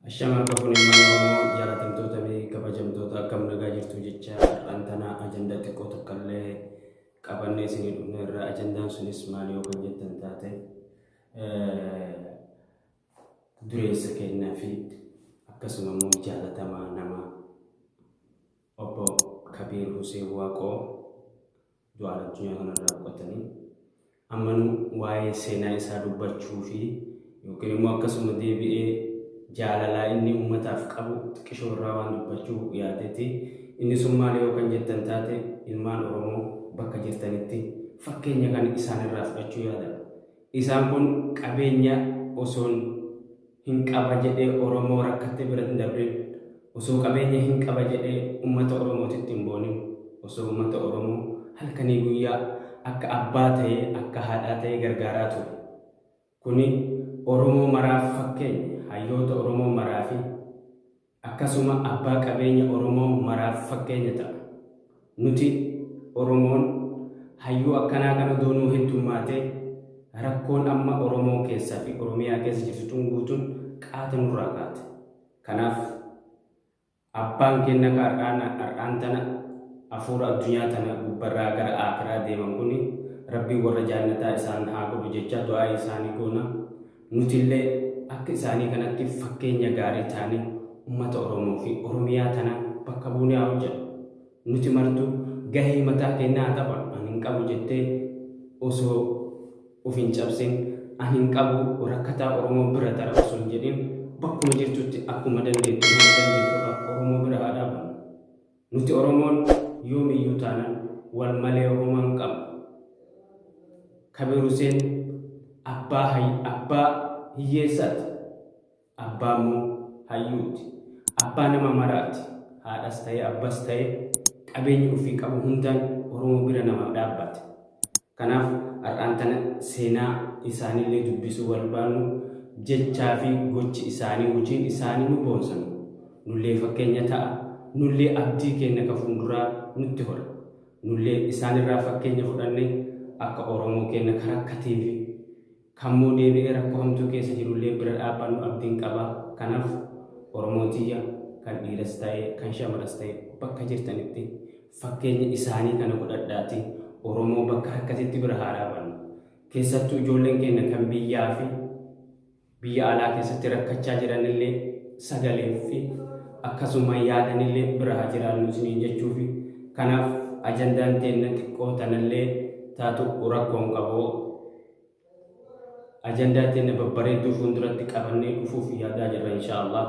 Ashama harka fuune ilmaan Oromoo jaalatamtoota fi kabajamtoota, akkam nagaa jirtu jecha, har'aan tana ajandaa xiqqoo takkallee qabannee isinii dhufne irraa. Ajandaan sunis maal yoo kan jettan taate, dureessa kennaa fi akkasuma immoo jaalatamaa nama Obbo Kabiir Huseen Waaqoo du'aan addunyaa kanarraa boqotanii, amma nu waa'ee seenaa isaa dubbachuu fi yookiin immoo akkasuma deebi'ee jaalalaa inni uummataaf qabu xiqqishoo irraa waan dubbachuu yaadeeti. Inni sun maali yoo kan jettan taate, ilmaan Oromoo bakka jirtanitti fakkeenya kan isaan irraa fudhachuu yaada. Isaan kun qabeenya osoon hin qaba jedhee Oromoo rakkatte bira hin dabrin, osoo qabeenya hin qaba jedhee uummata Oromootitti hin boonin, osoo uummata Oromoo halkanii guyyaa akka abbaa ta'ee akka haadhaa ta'ee gargaaraa ture. Kuni Oromoo maraaf fakkeenya, hayyoota Oromoo maraa fi akkasuma abbaa qabeenya Oromoo maraaf fakkeenya ta'a. Nuti Oromoon hayyuu akkanaa kana doonuu heddummaatee, rakkoon amma Oromoo keessaa fi Oromiyaa keessa jirtu tun guutuun qaata nurraa kaate. Kanaaf abbaan keenya ka har'aan tana hafuura addunyaa tana gubbarraa gara aakiraa deeman kuni, Rabbiin warra jaannataa isaan haa godhu jecha du'aa isaanii goona. Nutillee akka isaanii kanatti fakkeenya gaarii taane uummata Oromoo fi Oromiyaa tana bakka buunee haa hojjennu. Nuti martuu gahee mataa keenyaa haa taphannu. Ani hin qabu jettee osoo of hin cabsin, ani hin qabu rakkataa Oromoo bira tara osoo hin jedhin, bakkuma jirtutti akkuma dandeettu hamma dandeettu Oromoo bira haa dhaabannu. Nuti Oromoon yoomiyyuu taanaan wal malee homaa hin qabnu. Kabir Huseen abbaa hiyyeessaati. Abbaa immoo hayyuuti. Abbaa nama maraati. Haadhas ta'ee abbas ta'ee qabeenya ofii qabu hundaan Oromoo bira nama dhaabbate. Kanaaf har'aan tana seenaa isaaniillee dubbisuu barbaannu, jechaa fi gochi isaanii, hojiin isaanii nu boonsan. Nullee fakkeenya ta'a. Nullee abdii keenya ka fuulduraa nutti hora. Nullee isaanirraa fakkeenya fudhannee akka Oromoo keenya ka rakkatee fi kammoo deebi'ee rakkoo hamtuu keessa jirullee bira dhaabbannu abdiin qaba. Kanaaf Oromoo tiyya, kan dhiiras ta'e kan shamaras ta'e, bakka jirtanitti fakkeenya isaanii kana godhadhaati Oromoo bakka rakkatetti bira haa dhaabannu. Keessattuu ijoolleen keenya kan biyyaa fi biyya alaa keessatti rakkachaa jiranillee sagalee fi akkasuma yaadanillee bira haa jiraannu isiniin jechuufi. Kanaaf ajandaan teenna xiqqoo tanallee taatu rakkoon qabu. Ajandaa teenna babbareedduu fuulduratti qabannee dhufuuf yaadaa jirra, insha Allah.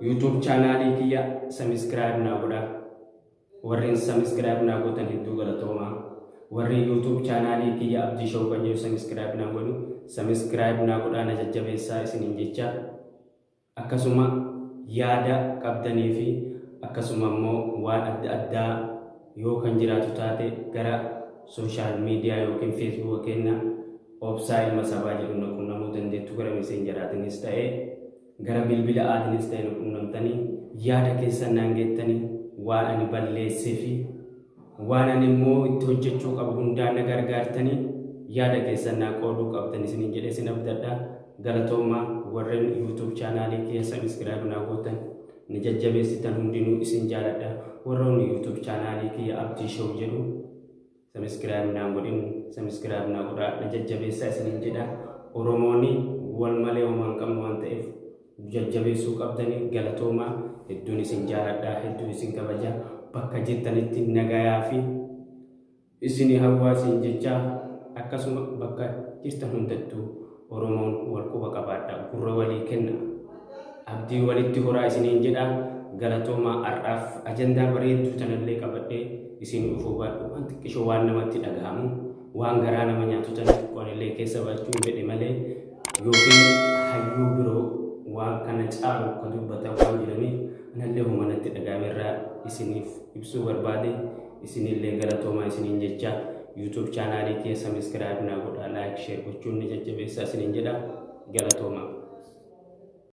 YouTube chaanaalii kiyya subscribe naa godhaa. Warreen subscribe naa gootan hedduu galatoomaa. Warri YouTube chaanaalii kiyya Abdii Show kan jedhu subscribe naa godhu, subscribe naa godhaa, na jajjabeessaa isiniin jecha. Akkasuma yaada qabdanii fi akkasuma immoo waan adda addaa yoo kan jiraatu taate, gara social media yookiin Facebook keenya Obsaa Ilma Sabaa jedhu na qunnamuu dandeettu. Gara messeengeraatiinis ta'ee gara bilbila aadiinis ta'e na qunnamtanii yaada keessan naan geettanii, waan ani balleessee fi waan ani immoo itti hojjechuu qabu hundaan na gargaartanii yaada keessan naa qooduu qabdan isiniin jedhee isin abdadha. Galatoomaa. Warreen YouTube chaanaalii kiyya subscribe naa gootan, na jajjabeessitan hundinuu isin jaaladha. Warroonni YouTube chaanaalii kiyya Abdii Show jedhu subscribe naan godhin, subscribe naa godhaa, na jajjabeessaa isiniin jedha. Oromooni wal malee homaa hin qabnu waan ta'eef jajjabeessuu qabdanii. Galatoomaa, hedduun isin jaaladha, hedduun isin kabaja. Bakka jirtanitti nagayaa fi isinii hawwaasiin jecha, akkasuma bakka jirtan hundattuu Oromoon wal quba qabaadha, gurra walii kenna, abdii walitti horaa isiniin jedha. Galatoomaa. Har'aaf ajandaa bareedduu tanallee qabadhee isin dhufuu baadhu, waan xiqqishoo waan namatti dhagahamu, waan garaa nama nyaatu tana xiqqoon illee keessa baachuu fedhe malee, yookiin hayyuu biroo waan kana caalu ka dubbatan waan jiraniif, anallee homa natti dhagahame irraa isiniif ibsuu barbaade. Isinillee galatoomaa isiniin jecha, YouTube chaanaalii kiyya subscribe naa godhaa, like, share gochuun ni jajjabeessaa isiniin jedha. Galatoomaa.